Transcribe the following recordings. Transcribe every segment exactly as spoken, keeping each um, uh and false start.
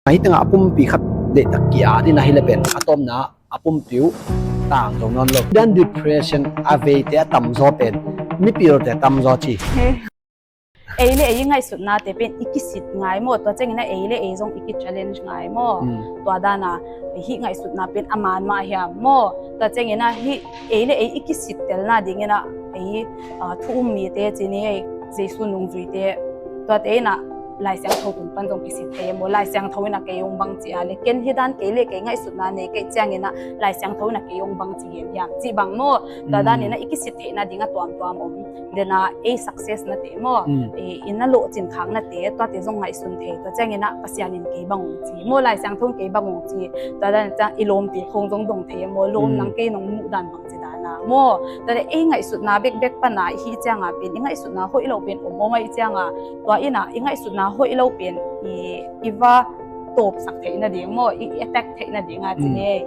Ahi tengah a pumpi khat deihtak ki-at in ahih leh pen a tawpna a pumpi uh tang zo nawn lo. Dan depression a veite a tamzaw pen mipilte a tamzaw ci. Ei le ei ngaihsutnate pen i kisit ngai maw, tua ciangin ah ei le ei zong i ki-challenge ngai maw. Tua dan a hih ngaihsutna pen a man mah hiam maw. Tua ciangin ah hih ei le ei i kisit telna dingin ah ei thu um mite ci ni, ei Jesu nungzuite, tuate in ah Lai Siangtho tung pan zong kisit thei maw, Lai Siangtho in ah kei hong bang ci a le, ken hih dan kei le kei ngaihsutna nei kei ciangin ah Lai Siangtho in ah kei hong bang ci gen hiam cih bang maw. Tua dan in ah i kisit theihna ding a tuamtuam om. Dena ei success nate maw, i na lawhcin khaknate, tuate zong ngaihsun thei. Tua ciangin ah Pasian in kei bang hong ci maw, Lai Siangtho in kei bang hong ci. Tua dan ciang i lawmte khong zong dong thei maw, lawm nang kei nong muh dan bang ci dan a maw. Tua le ei ngaihsutna bekbek pan a i hih ciang a pen i ngaihsutna hoih lo pen om om ahih ciang a, tua in ah i ngaihsutna hoih lo pen i, i va tawpsak theihna ding maw, i attack theihna ding a ci ni,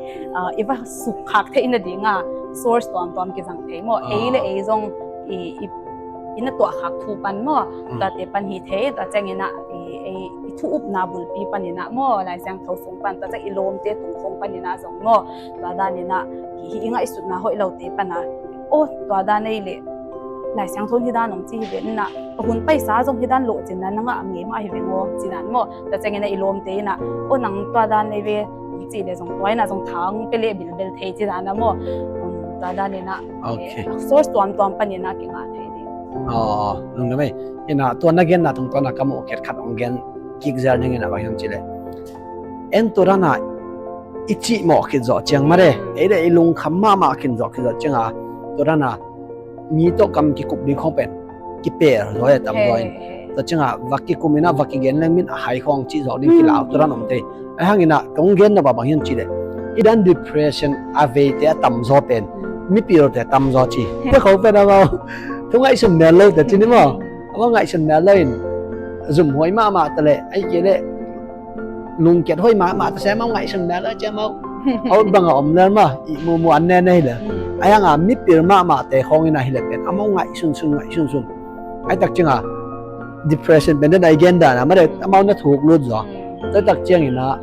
i va sukkhak theihna ding a source tuamtuam kizang thei maw. Ei le ei zong i, i, i na tuahkhak thu pan maw, tuate pan hi thei. Tua ciangin ah i, ei i thu upna bulpi panin ah maw, Lai Siangtho sung pan, tua ciang i lawmte tung khong panin ah zong maw, tua danin ah hih i ngaihsutna hoih lote pan a, aw tua dan ei le Lai Siangtho in hih dan hong ci hi ve in ah, ka hun paisa zong hih dan lawhcinna na ngah ngei mah hi veng aw ci dan maw. Tua ciangin ah i lawmte in ah, aw nang tua dan nei ve ci le zong tua in ah zong tha hong pia le bilbel thei ci dan a maw. Tua danin ah source tuamtuam panin ah kingah thei ding. Aw, lungdam ei. In ah tua na genna tungtawn ah ka muh khat hong gen kik zel ning in ah, bang hiam ci le, en tua dan a i cihmawh khit zawh ciang mah de, ei le i lungkham mahmah khin zawh khit zawh ciang a, tua dan a mi tawh kam kikup ding khong pen kipel zaw e, tam zaw in. Tua ciang a va kikum in ah va kigen leng min a hai khong cih zawh ding kilau tua dan om te. Ahi hangin ah kong gen nop a bang hiam ci le, i dan depression a veite a tamzaw pen mipilte a tamzaw ci. Tua khong pen amau thu ngaihsun mel lote ci ni maw. Amau ngaihsun mel lo in zumhuai mahmah ta le, ahi kei le lungkiat huai mahmah ta se, amau ngaihsun mel lo ci amau. Aw bang a om lel maw, i mumu an ne nei le. Ahi hang a mipil mahmahte khong in ahih le pen amau ngaihsunsun ngaihsunsun. Ahi tak ciang a depression pen den a i gen dan a mah de, amau na thuk lut zaw. Tua tak ciangin ah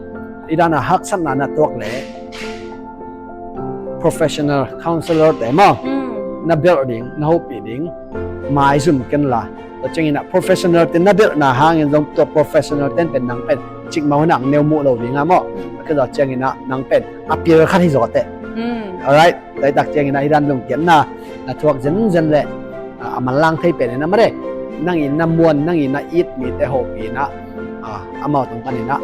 i dan a haksatna na tuak le professional counselor te maw na belh ding, na hopih ding maizum ken la. Tua ciangin ah professional te na belhna hangin zong tua professional ten pen nang pen cikmah hun ah neu muh lo ding a maw. Tua ciangin ah nang pen a pil khat hi zaw teh. Alright, tua tak ciangin ah i dan lungkiatna na thuak zenzen le a manlang thei pen in ah mah de, nang in na muan, nang in na it mite hopih in ah amau tung panin ah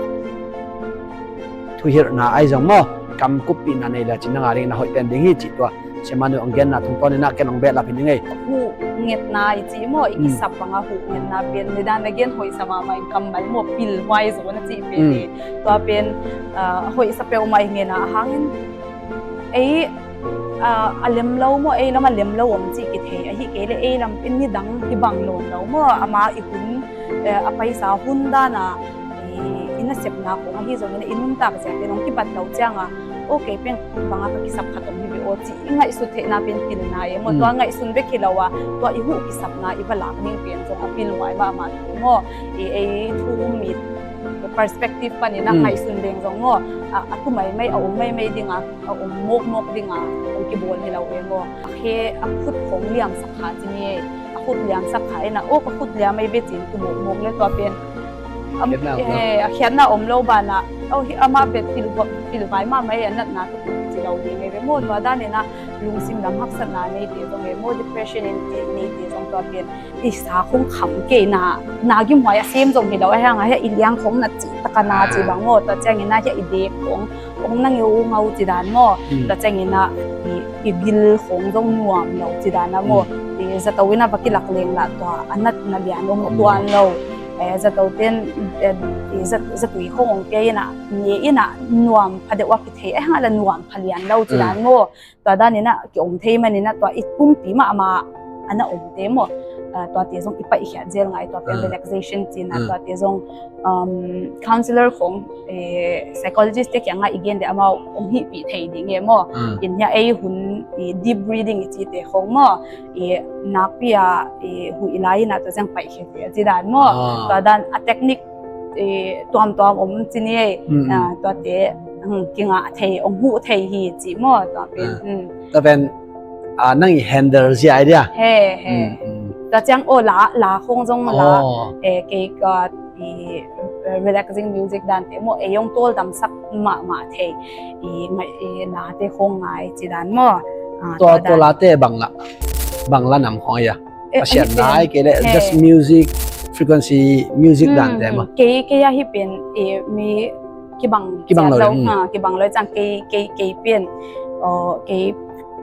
thuhilhna ahi zong maw, kam kuppihna nei le cin nang a ding na hoih pen ding hi cih tua Sia Manu hong genna tungtawn in ah ken hong behlap hi ning ei. Huh ngetna i cih maw, i kisap bang a huh ngetna pen ni dan na gen hoihsa mahmah in, kammal maw, pilhuai zaw na cih pen hi. Tua pen hoihsa peuhmah i ngen a, a hangin ei a lem lo maw, ei lam a lem lo om cih kithei, ahi kei le ei lam pen nidang hi bang nawn lo maw, ama i hun a paisa hun dan a i nasepna kong ahi zongin i nuntak zia pen hong kibat lo ciang a, okay pen bang a ka kisap khat om hi ve aw cih i ngaihsut theihna pen pilna e maw. Tua ngaihsun bek hi lo a, tua i huh kisapna i va lak ding pen zong a pilhuai mahmah thu maw. I ei thu um mi perspective panin a ngaihsun ding zong maw, a tu maimai, a om maimai ding a, a om mawkmawk ding a, hong kibawl hi lo e maw. A khe a khut khong liamsak kha ci ni e. A khut liamsak kha in a, aw ka khut liam ei ve cin tu mawkmawk le tua pen a khiatna om lo ban a, aw hih amah pen pilvai mahmah e, a natna tu ci lo ding e ve maw. Tua danin a lungsim lam haksatna neite zong e maw, depression in neite zong tua pen i sa khong kham kei na, na gimhuai a sem zong hi lo, ahi hang a hiah i liang khong na cih taka na ci bang maw, tua ciangin a hiah i dek khong hong na ngeu ngau ci dan maw. Tua ciangin a i bil khong zong nuam lo ci dan a maw. I zato in a va kilak leng lah tua a natna lian om tuan lo. Zato ten zatui khong hong pia in a, ne in a nuam pha deuh a kithei, ahi hang a la nuam pha lian lo ci dan maw. Tua danin a ki-om thei manin a tua i pumpi mahmah a na omte maw, tuate zong i paihkhiat zel ngai, tua pen relaxation cihna, tuate zong counselor khong, psychologist te kiangah i gen deh amau hong hihpih thei ding e maw. In hiah ei hun i deep breathing i cite khong maw, i nakpi a i huh i lai in a tua zong paihkhia zel ci dan maw. Tua dan a technique eh, tuamtuam om ci ni ei. Mm, mm. Ah, tuate, hmm, kingah thei, ong huh thei hi ci maw, tua pen. Ah. Hmm. Tua pen, ah, nang i handle zia idea. He, he. Mm, mm. Tua ciang, oh, la, la khong zong la, oh, eh, kei ka, i, eh, relaxing music dante maw, ei ong tawldamsak mahmah thei, i, ngai, i, late khong ngai ci dan maw. Ah, tua, tua dan. Tua late bang la, bang la nam khong a. Eh, Pasian nai kei le, he, just music, frequency music, hmm, dante maw. Hmm, kei, kei a hi pen, eh, mi kibang, kibang lo, hmm, ah, kibang lo ciang kei, kei, kei pen, oh, kei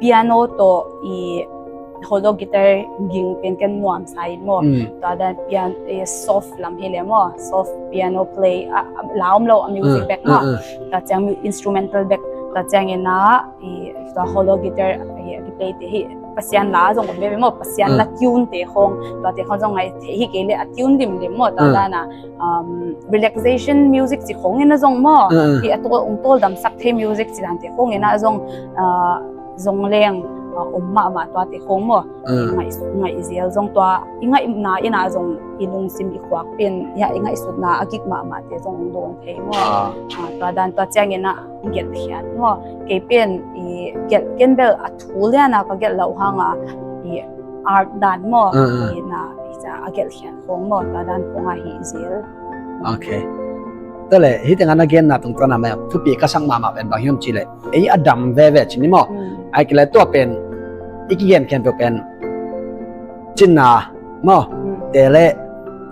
piano tawh i hollow guitar ging pen ken nuamsa in maw. Hmm. Tua dan pian-, eh, soft lam hi le maw, soft piano play, ah, ah, la om lo a music, hmm, bek maw. Hmm, hmm. Tua ciang instrumental bek, tua ciang ina, i, tua hollow guitar, i, a kiplay te hi, Pasian la zong om veve maw, Pasian la tune te khong, tua te khong zong ngai thei hi kei le a tune limlim maw, tua dan a, um, relaxation music ci khong ina zong maw, i a tawl, ong tawldamsak thei music ci dan te khong ina zong, ah, zong leng, ah, om mahmah tua te khong maw, i ngaih, ngaih zel zong tua, i ngaihna ina zong i lungsim i khuak pen, ya i ngaihsutna a gik mahmah te zong ong dawn thei maw. Ah. Ah, tua dan tua ciang ina, gelhkhiat maw. Kei pen i gelh, ken bel a thu liana ka gelh loh hanga i art dan maw. Ah, ah. I na, i ca a gelhkhiat khong maw, tua dan khong a hi zel. Ok. Tua le, hih tengah na genna tungtawn a mah thupi ka sak mahmah pen bang hiam cih leh, ei a dam veve ci ni maw. Hmm. Ahih kei leh tua pen i kigen khempeuh pen cinna maw, hmm, te le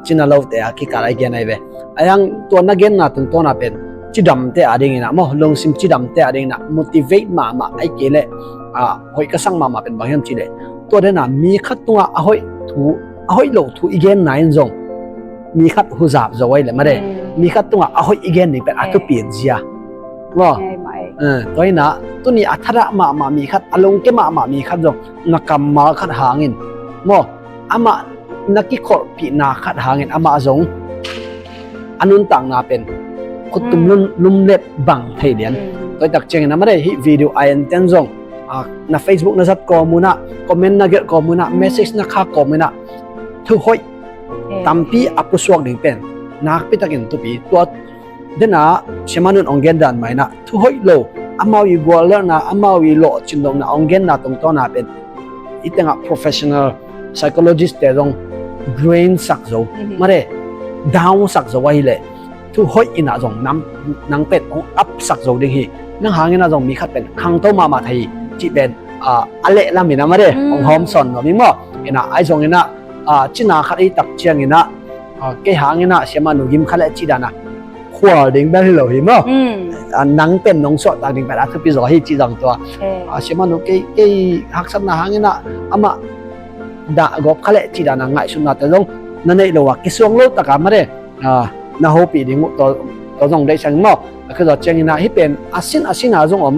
cina lote a kikal a i gen ahi ve. A yang tua na genna tungtawn a pen cidamte a dingin ah maw, lungsim cidamte a dingin ah, motivate mahmah ahih kei leh, ah, hoih ka sak mahmah pen bang hiam cih leh, tua dena mi khat tungah a hoih thu, a hoih lo thu i genna in zong mi khat huzap zo ahi le mah de. Hmm. Mi khat tungah a hoih i gen ding pen a thupi zia maw. Eh, tua ina tuni a thadah mahmah mi khat, a lungke mahmah mi khat zong na kammal khat hangin maw, amah na kikholhpihna khat hangin amah zong a nuntakna pen khuttum lum, lumlet bang thei lian. Mm. Tua i tak ciangin a mah de, hih video a enten zong, ah, na Facebook na zat kawm un ah, comment na gelh kawm un ah, message na khak kawm un ah, thuhoih tampi a pusuak ding pen nakpi takin thupi. Tua dena Siamah Nun ong gen dan mah ina, thuhoih lo, amau i guallelhna, amau i lawhcin lohna ong genna tungtawn a pen i tengah professional psychologist te zong drain sak zo, mah de, down sak zo ahi leh, thuhoih ina zong nang, nang pen ong up sak zo ding hi. Nang hang ina zong mi khat pen khangto mahmah thei hi cih pen, ah, a lehlam ina mah de, ong hawmsawn nuam hi maw. Ina ahi zong ina, ah, cina khat i tak ciang ina, ah, kei hang ina Siamah Nu gim kha le cih dan a khual ding bel hi lo hi maw. Mm. Ah, nang pen nong suahtak ding pen a thupi zaw hi cih zong tua. Eh. Ah, Siamah Nu kei, kei haksatna hang ina amah dah gawp kha le cih dan a ngaihsutna te zong na neih lo a kisuang lo tak a mah de, ah, na hopih ding uh tua, tua zong deihsak maw. A kizawh ciang ina hih pen a sin, a sin a zong om,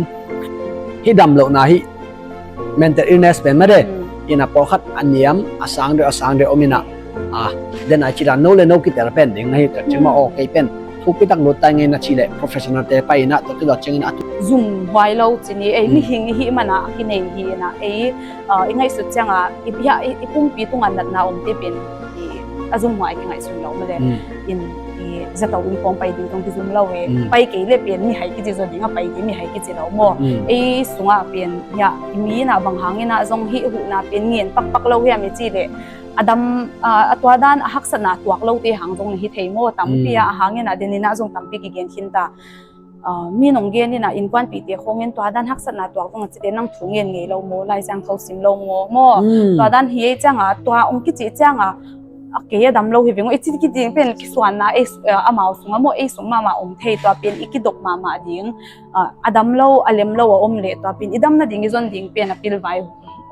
hih damlohna hih mental illness pen mah de. Mm. Ina pawlkhat a niam, a sang deuh, a sang deuh om ina. Ah, den ai cih dan no le no kitel pen ding na hi tak ciang maw, mm, aw kei pen thupi tak lut ta ing ei na cih leh professional te pai ina, tua kizawh ciang ina a thu zumhuai lo ci ni ei, mm, mihing i hih man a kinei hi ina ei, ah, i ngaihsut ciang a, i, i, i pumpi tungah natna om te pen i, a zumhuai kingaihsun lo mah le. Mm. In, i, zato in kong pai ding tong kizum lo e. Mm. Pai kei le pen mihai kici zaw ding a, pai kei mihai kici lo maw. Mm. Ei sungah pen, ya, i mi ina bang hang ina zong hih huhna pen ngen pakpak lo hiam i cih leh, a dam, a, a tua dan a haksatna tuak lote hang zong na hi thei maw, tampi, mm, a hang ina den ina zong tampi kigen khin ta. Ah, mi nong gen ina innkuanpihte khong in tua dan haksatna tuak zong a cite nang thu ngen ngei lo maw, Lai Siangtho sim lo maw, maw. Mm. Tua dan hi ei ciang a, tua ong kici ciang a, a kei a dam lo hi veng aw, i ci kiding pen kisuanna, ei, ah, amau sung a maw, ei sung mahmah om thei, tua pen i kidop mahmah ding. Ah, a dam lo, a lem lo a om le, tua pen i dam nading i zon ding pen a pilvai,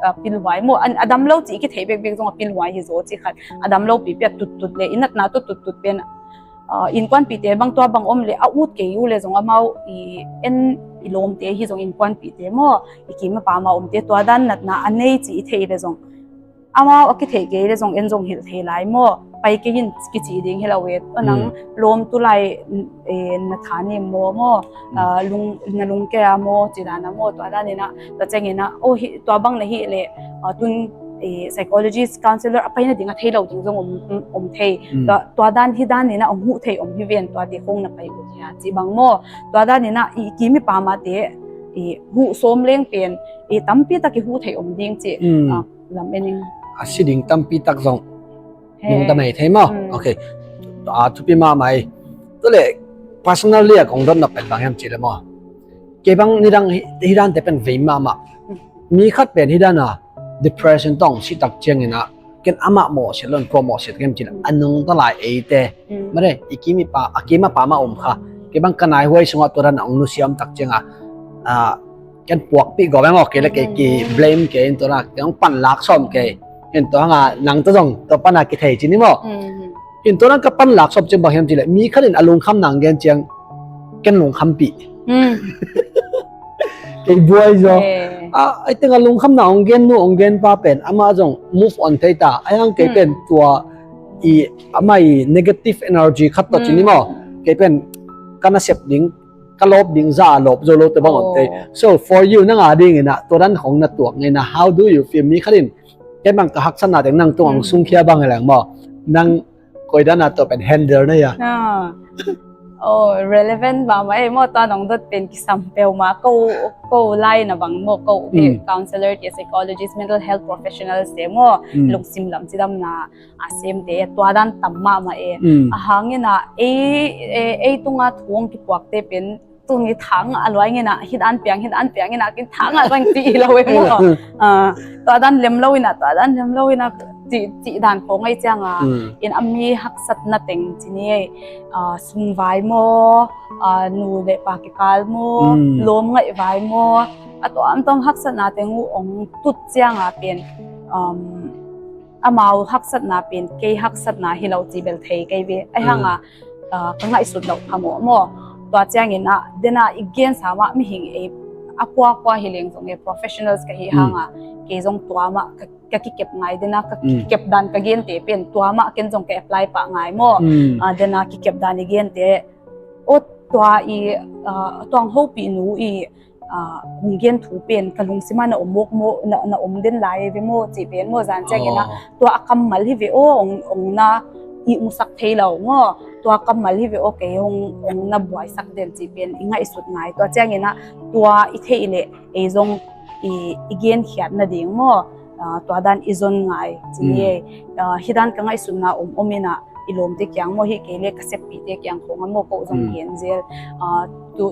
a pilvai maw, a, a dam lo ci i kithei bekbek zong a pilvai hi zaw ci khat. A dam lo pipi a tuttut le, i natna tuttut pen, ah, innkuanpihte bang tua bang om le a ut kei uh le zong amau i en i lawmte hi zong innkuanpihte maw, i kim a pam a omte tua dan natna a nei ci i thei le zong amau a kitheih kei le zong en zong hilh thei lai maw, pai kei in kici ding hi lo e. Nang, mm, lawm tu lai, eh, na tha nim maw maw, mm, ah, lung, na lungke a maw, ci dan a maw, tua dan ina, tua ciang ina, oh, hi, tua bang na hih le, ah, tun eh, psychologist, counselor a pai nading a thei lo ding zong om, om thei. Mm. Tua, tua dan hi dan in ah hong huh thei om hi ven, tua te khong na pai ut hia cih bang maw. Tua dan in ah i kim i pam a te, eh, huh sawm leng pen, eh, tampi tak i huh thei om ding cih, mm, ah, lam en ing. A si ding tampi tak zong, he, nungta mei thei maw. Mm. Ok. A thupi mahmah hi. Tua leh personally a kong dotna pen bang hiam cih leh maw, kei bang nidang hi, hi dan te pen vei mahmah. Mm. Mi khat pen hi dan a depression tawh hong si tak ciangin ah, ken amah mawhsiat lo in kua mawhsiat hiam cih leh, mm, a nungta lai eite. Mm. Mare, i kim i pam, a kim a pam a om kha. Kei bang ka nai huai sungah tua dan a hong nusia om tak ciangin ah, ah, ken puakpih gawp e maw, kei leh kei, mm, ki blame kei in tua dan a, kei hong panlak sawm kei. Hin tua hang a nang tawh zong tua pan a kithei ci ni maw. Mm. Hin tua dan ka panlak sawm ciang bang hiam cih leh, mi khat in a lungkhamna hong gen ciang ken lungkhampih. Mm. Kei buai zaw. Eh. A, ai teng a lungkhamna hong gen nu hong gen pa pen amah zong move on thei ta. Ai hang kei, mm, pen tua i, amah i negative energy khat tawh ci ni maw. Mm. Kei pen ka nasep ding, ka lawp ding za a lawp zo lo te bang om thei. Oh. So for you, nang a ding in ah tua dan hong na tuak ngeina, how do you feel? Mi khat in kei bang ka haksatna teng nang tung hong, mm, sungkhia bang hi leng maw, nang koi dan a tua pen handle na hia? Ah. Oh, relevant mahmah e maw, tua nong dot pen kisam peuhmah. Ko, ko lai na bang maw, ko, mm, counselor, psychologist, mental health professionals te maw, mm, lungsim lam cidamna a semte, tua dan tam mahmah e. Mm. A hang in ah ei, ei, ei tunga thu hong kipuakte pen tuni thang a luai ngen ah, hi dan piang, hi dan piang in ah, kin thang a luai ci hi lo e maw. Ah, tua dan lem lo in ah, tua dan lem lo in ah, ci, ci dan khong ahi ciang a, mm, in a mi haksatna teng ci ni e, ah, sum vai maw, ah, nu leh pa kikal maw, mm, lawm ngaih vai maw, a tuamtuam haksatna teng uh hong tut ciang a pen, um, amau haksatna pen kei haksatna hi lo ci bel thei kei ve. Ai hang a, mm, ah, ka ngaihsut loh phamawh maw. Tua ciangin ah, den a i gensa mah mihing ei, a kuakua hi leng zong e, professionals ka hi, mm, hang a, kei zong tua mah ka, ka kikep ngai den a, ka, mm, kikep dan ka gente pen tua mah ken zong ka apply pah ngai maw. Mm. Ah, den a kikep dan i gente, aw tua i, ah, tua hong hopih nu i, ah, hong gen thu pen ka lungsim ah na om mawk maw, na, na om den lai ve maw, cih pen maw, zan ciangin ah, oh, tua a kammal hi ve aw, hong, hong na ihmusak thei lo maw, tua kammal hi ve aw, kei hong, hong na buaisak den cih pen i ngaihsut ngai. Tua ciangin ah, tua i theih leh ei zong i, i genkhiat nading maw, ah, tua dan i zon ngai ci ni e. Mm. Ah, hi dan ka ngaihsutna om om in ah, i lawmte kiang maw, hi kei leh ka seppihte kiang khong ah maw, ko zong, mm, gen zel. Ah, tu,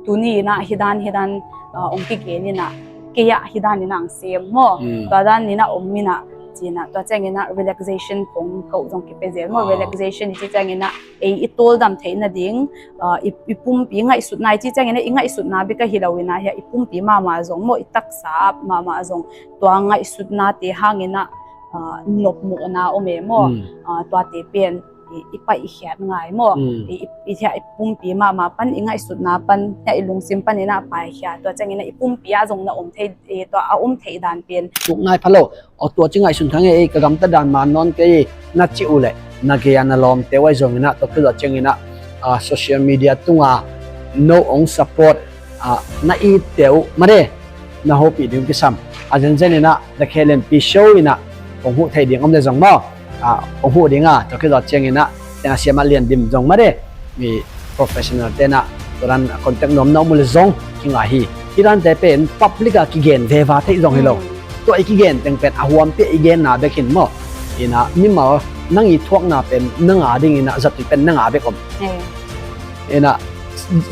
tuni in ah hi dan, hi dan, ah, hong kigen in ah, kei ah hi dan in ah hong sem maw. Mm. Tua dan in ah om in ah, ci in ah, tua ciangin ah relaxation khong ko zong kipia zel maw. Ah. Relaxation i ci ciangin ah ei i tawldam theih nading, ah, i, i pumpi ngaihsutna i ci ciangin ah, i ngaihsutna bek ahi lo in ah, hi a i pumpi mahmah zong maw, i taksa mahmah zong tua ngaihsutnate hangin ah, ah, nopmawhna om e maw. Mm. Ah, tuate pen i, i paihkhiat ngai maw. Mm. I, i, i, hi a i pumpi mahmah pan, i ngaihsutna pan, hi a i lungsim panin ah paikhia. Tua ciangin ah i pumpi ah zong na om thei, i, tua a om theih dan pen. Tuk ngai pha lo. Aw, tua ci ngaihsun kha nge ei, ka gamta dan man nawn kei na cih uh leh, na gei a na lawmte uh ahi zongin ah, tua khit zawh ciangin ah, ah, social media tungah no hong support, ah, na itte uh mah de, na hopih ding kisam. A zenzen in ah, The Khe Lianpi Show in ah hong huh thei ding om leh zong maw, ah, hong huh ding a, tua khit zawh ciangin ah, teng a siam a lian dim zong mah de, mi professional te na, tua dan contact nuam na om uh leh zong kingai hi. Hi dante pen public a kigen veva theih zong hi lo. Hmm. Tua i kigen teng pen a huampi a i genna bek hi maw. Ina mimal nang i thuakna pen nang a dingin ah zatui pen nang a bek om. Eh. Ina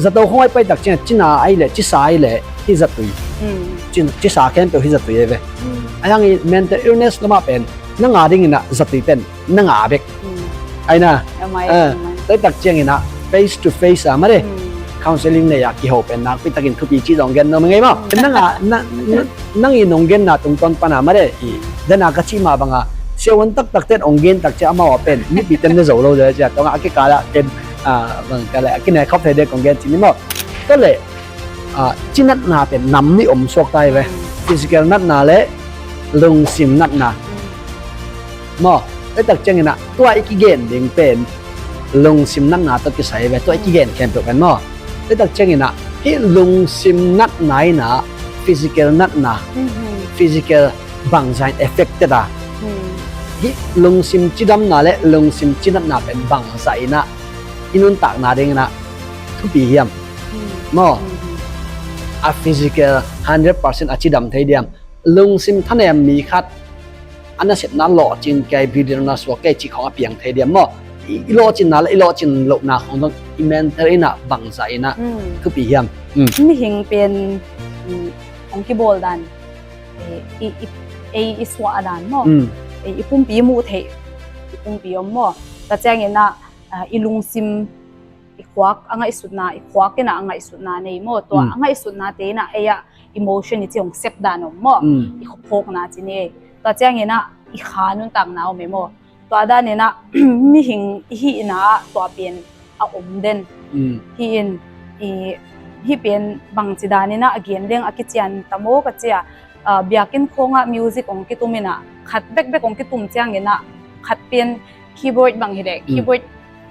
zato khong ai pai tak ciang cina ai leh, cisa ai leh hi zatui. Hmm. Cin, cisa khempeuh hi zatui ai ve. Hmm. Ai hang i mental illness lamah pen nang a dingin ah zatui pen nang a bek. Hmm. Ai na. Amai, eh, amai. Tua tak ciangin ah face to face a mah de. Hmm. Counseling nei a kiho pen nakpi takin thupi ci zong gen nuam ing ei maw. Hmm. Nang a, na, na, nang i nong genna tungtawn pan a mah de. I, den a ka cih mah bang a, siavuan taktak ten hong gen tak ciang amau a pen mipi ten ne zo lo de cia. Tua nga a kikal ah ken, ah, bang ka leh, a kine khop thei de kong gen ci ni maw. Tua leh, ah, ci natna pen nam nih om suak ta hi ve. Hmm. Physical natna leh lungsim natna. Hmm. Maw, tua tak ciangin ah, tua i kigen ding pen lungsim natna tawh kisai ve, tua i kigen khempeuh pen maw. Tua tak ciangin ah, hih lungsim natna in ah physical natna, mhm, physical bangzah in affected a, hih lungsim cidamna le lungsim cinatna pen bangzah in ah i nuntakna ding in ah thupi hiam? Maw, a physical hundred percent a cidam thei diam? Lungsim thanem mi khat a nasepna lawhcin kei, bitter na suak kei cih khawng a piang thei diam maw? I, i lawhcinna le i lawhcin lohna khawng zong i mental in ah bangzah in ah thupi hiam? Mihing pen, mm, hong kibawl dan, eh, i, i, ei i suah dan maw? Eh, i pumpi muh theih, i pumpi om maw? Tua ciangin ah, ah, i lungsim, i khuak a ngaihsutna, i khuak in ah a ngaihsutna nei maw? Tua a ngaihsutnate in ah ei ah emotion i ci hong sep dan om maw? I khuaphawkna ci ni ei. Tua ciangin ah i kha nuntakna om ei maw? Tua dan in ah mihing i hihna ah tua pen a om den. Hih in, i, hih pen bangci dan in ah a gen ding a kician ta maw ka ci a, ah, biakinn khawngah music hong kitum in ah khat bekbek hong kitum ciangin ah khat pen keyboard bang hi leh keyboard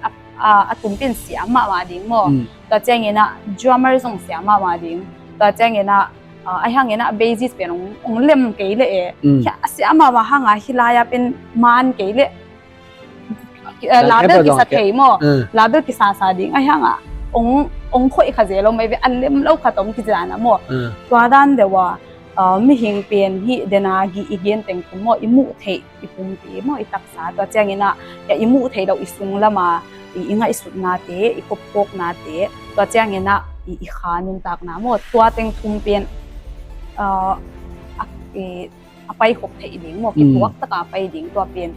a, a, a tum pen siam mahmah ding maw? Tua ciangin ah drummer zong siam mahmah ding. Tua ciangin ah, ah, ahi hangin ah bassist pen hong, hong lem kei leh e. Hia a siam mahmah hang a hih lai ah pen man kei leh, ah, la bel kisa thei maw? La bel kisasa ding ahi hang a hong, hong khoih kha zel om ei ve, a lem lo khat om kici dan a maw? Tua dan deuh a, ah, mihing pen hih den a gi i gen teng kum maw, i muh theih i pumpi maw, i taksa, tua ciangin ah, ya, i muh theih loh i sunglam a i, i ngaihsutnate, i khuaphawknate, tua ciangin ah i, i kha nuntakna maw, tua teng thum pen, ah, a, i, a paikhop theih ding maw, kituak taka a pai ding, tua pen,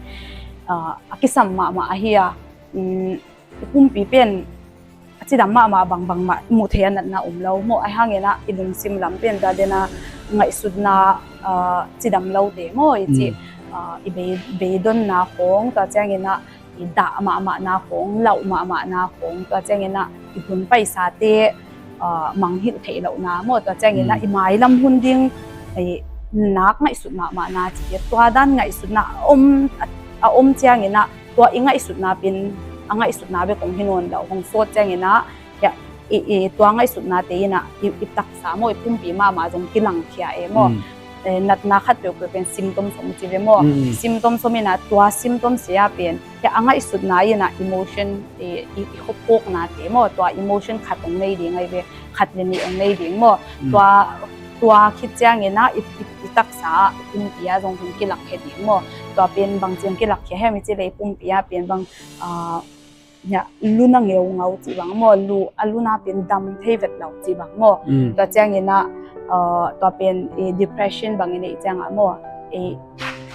ah, a kisam mahmah ahi a, mm, i pumpi pen a cidam mahmah bangbang mah muh theih a natna om lo maw? Ahi hangin ah i lungsim lam pen tua den a ngaihsutna, ah, cidam lote maw i ci, ah, i bei, beidonna khawng, tua ciangin ah i dah mahmahna khawng, lauh mahmahna khawng, tua ciangin ah i hun paisate, ah, manghilh theih lohna maw, tua ciangin ah i mailam hun ding, i nak ngaihsut mahmahna ci, tua dan ngaihsutna a om, a, a om ciangin ah tua i ngaihsutna pen a ngaihsutna bek hong hi nawn lo, hong sawt ciangin ah, ya, i, i, tua ngaihsutnate in ah i, i taksa maw, i pumpi mahmah zong kilangkhia e maw? Eh, natna khat peuhpeuh pen symptoms om ci ve maw? Symptoms om in ah tua symptoms ah pen, ya, a ngaihsutna in ah emotion, i, i, i khuaphawknate maw, tua emotion khat hong nei ding ahi ve, khat le nih hong nei ding maw? Tua, tua khit ciangin ah i, i, i taksa ah, i pumpi ah zong hong kilakkhia ding maw? Tua pen bangci hong kilakkhia hiam i ci leh i pumpi ah pen bang, ah, ya, lu na ngeungau cih bang maw, lu, a luna pen dam thei vet lo cih bang maw? Tua ciangin ah, ah, tua pen, eh, depression bang i neih ciangah maw, eh,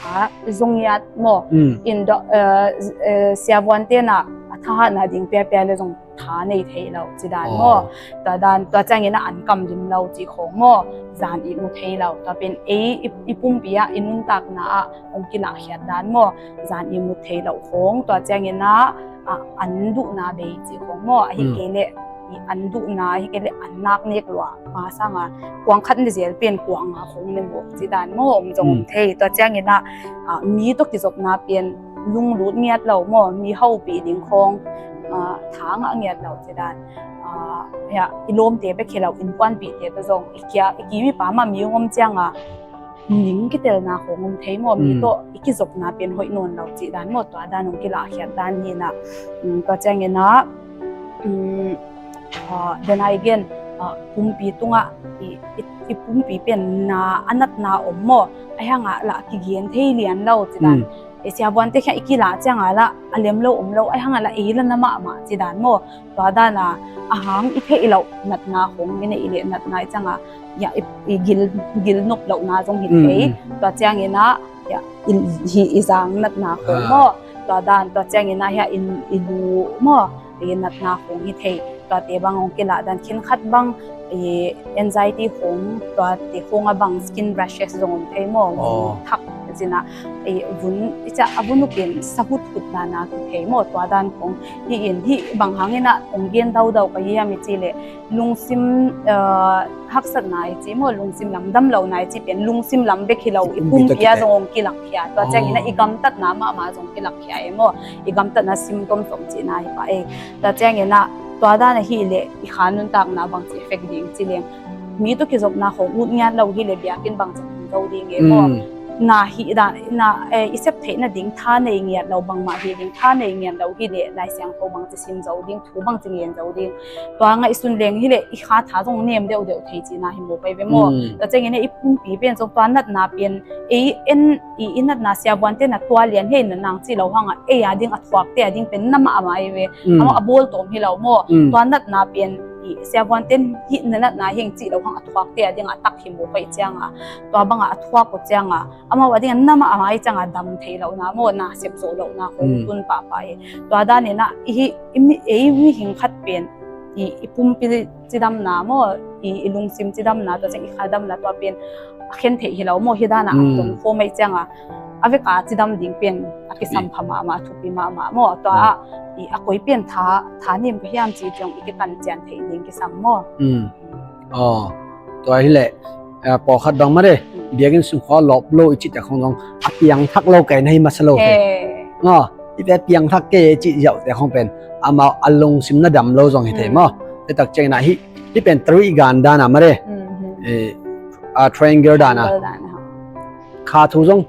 a zong ngiat maw? In dok, eh, eh, siavuante na a thahatna ding piapia le zong tha nei thei lo ci dan maw? Tua dan, tua ciangin ah an kam lim lo cih khawng maw? Zan ihmu thei lo. Tua pen ei i, i pumpi ah, i nuntakna ah hong kilahkhiat dan maw? Zan ihmu thei lo khawng. Tua ciangin ah, ah, an duhna bei cih khawng maw? Ahi kei leh i an duhna, ahi kei leh an nak nek lua. Ma sanga kuang khat ne zel pen kuang nga khawng ne mawk ci dan maw? Om zong om thei. Tua ciangin ah, ah, mi tawh kizopna pen lunglut ngiat lo maw? Mi hopih ding khawng, ah, tha ngah ngiat lo ci dan. Ah, ya, i lawmte bek hi lo, innkuanpihte tawh zong i kia, i kim i pam ah mi hong om cianga ning kitelna khawng om thei maw? Mi tawh i kizopna pen hoih nawn lo cih dan maw? Tua dan hong kilahkhiat dan hi na. Um, tua ciangin ah, um, ah, then again, ah, pumpi tungah i, i, i pumpi pen na a natna om maw? Ahi hangah lah kigen thei lian lo cih dan. I siavuante khiah i kilah ciangah lah a lem lo om lo, ahi hangah lah ei lah na mahmah cih dan maw? Tua dan a, a hang i theih loh natna khawng i neih leh natna i ciangah, ya, i, i gil, gil nop lohna zong hi thei. Tua ciangin ah, ya, i, hi, i zang natna khawng maw? Tua dan, tua ciangin ah, ya, i, i lu maw? I natna khawng hi thei. Tuate bang hong kilah dan, khin khat bang, i anxiety khawng, tuate khawng a bang skin rashes zong om thei maw? Thak zina, i vun, i ca a vun upin sahut hut nana ki thei maw? Tua dan khawng hi in, hi bang hangin ah hong gen daudau ka hiam i ci leh, lungsim, eh, haksatna i ci maw, lungsim lam dam lohna i ci pen lungsim lam bek hi lo, i pumpi ah zong hong kilakkhia. Tua ciangin ah i gamtatna mahmah zong kilakkhia e maw? I gamtatna symptoms om cihna hi pah e. Tua ciangin ah tua dan ahih leh i kha nuntakna bangci effect ding ci leng, mi tawh kizopna khawng ut ngiat lo hi leh biakinn bangci tung zo ding e maw? Na hih dan, na, eh, i sep theih nading tha nei ngiat lo, bangmah hih ding tha nei ngiat lo hi leh, Lai Siangtho bangci sim zo ding, thu bangci ngen zo ding. Tua ngaihsun leng hi leh, i kha tha zong nem deuhdeuh thei cihna hi maw, pai ve maw? Mm. Tua ciangin i pumpi pen zong tua natna pen, ei en, i, i natna siavuante na tua lian hi na nang cih lo hangah, ei a ding a thuakte a ding pen na mahmah hi ve. Mm. Amau a bawl tawm hi lo maw? Mm. Tua natna pen, i siavuante hih na natna hi ing cih lo hang a thuakte a ding a tak hi maw, pai ciangah. Tua bangah a thuak uh ciangah, amau a ding a na mahmah hi ciangah dam thei lohna maw, na sep zawh lohna khong, mm, tun pahpah hi. Tua danin ah, i, i, mi, ei mihing khat pen, i, i pumpi cidamna maw, i, i lungsim cidamna, tua ciang i kha damna, tua pen a khen theih hi lo maw, hi danah, mm, a tun khawm hi ciangah, a veka cidam ding pen a kisam pha mahmah, thupi mahmah maw, tua, mm, i, a koi pen tha, tha nem ka hiam cih ciang i kikan cian theih ding kisam maw. Mm. Aw, tua hi leh, eh, pawlkhat bang mah de, mm, biakinn sung khua lawp lo i cihte khong zong a piangthak lo kei na hi masa lo thei. He. Aw, i pe piangthak kei i cih ziauhte khong pen amau a lungsim na dam lo zong hi thei, mm, maw. Tua tak ciangin ah hih, hih pen tari gan dan a mah de. Mm, mm. Eh, a triangle dan a. Triangle dan a. Kha thu zong,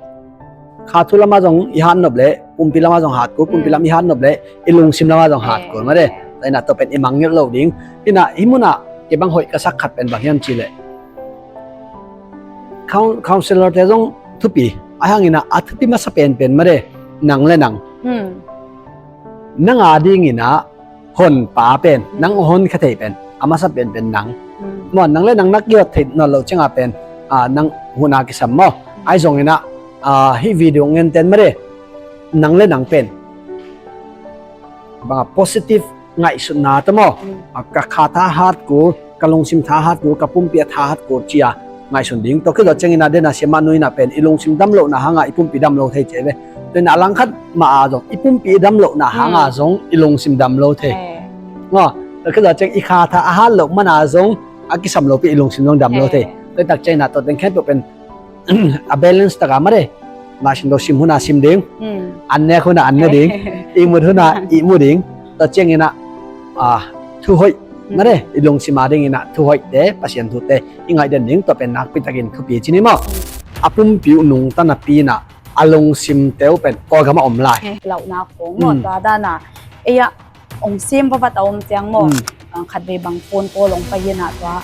kha thu lamah zong i hat nop leh, pumpi lamah zong hat kul, pumpi, mm, lam i hat nop leh, i lungsim lamah zong hat kul mah de. Eh. Tua in ah tua pen i mangngilh loh ding. Hi in ah hih munah kei bang hoih ka sak khat pen bang hiam cih leh, coun-, counselor-te zong thupi, ahih hangin ah a thupi masa penpen mah de, nang le nang. Hmm. Nang a dingin ah honpa pen, hmm, nang hong honkhia thei pen a masa penpen nang. Hmm. Maw, nang le nang na kihot theih nawn loh ciangah pen, ah, nang hun a kisam maw. Hmm. Ahi zongin ah, ah, hih video ngenten mah de, nang le nang pen bang a positive ngaihsutna tawh maw. Mm. A, ka kha tha hat kul, ka lungsim tha hat kul, ka pumpi a tha hat kul ci-a ngaihsun ding. Tua khit zawh ciangin a, den a siamah nu in a pen i lungsim dam lohna hangah i pumpi dam lo thei ci ve. Tua in a langkhat mah a zong i pumpi i dam lohna hangah, mm, zong i lungsim dam lo thei. Eh. Maw, tua khit zawh ciang i kha tha a hat loh man a zong a kisam lopi i lungsim zong dam lo thei. Eh. Tua tak ciangin a tua teng khempeuh pen a balance taka mah de. Laisiangtho sim hun a sim ding. Mm. An nek hun a an ne ding. Ihmut hun a ihmu ding. Tua ciangin a, a, thu hoih, mm, mah de. I lungsim a dingin a thu hoihte, Pasian thute i ngaih den ding, tua pen nakpi takin thupi ci ni maw. Mm. A pumpi uh nungta napi in a, a lungsimte uh pen Kawlgam ah om lai. Eh, lauhna khong maw, mm, tua dan a. Ei a, ong sim vavat a om ciang maw. Mm. Ah, khatvei bang phone call ong pai in a tua,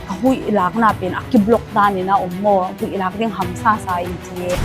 ka huih lakna pen a kiblock dan in a om maw, huih lak ding hamsa sa in ci e.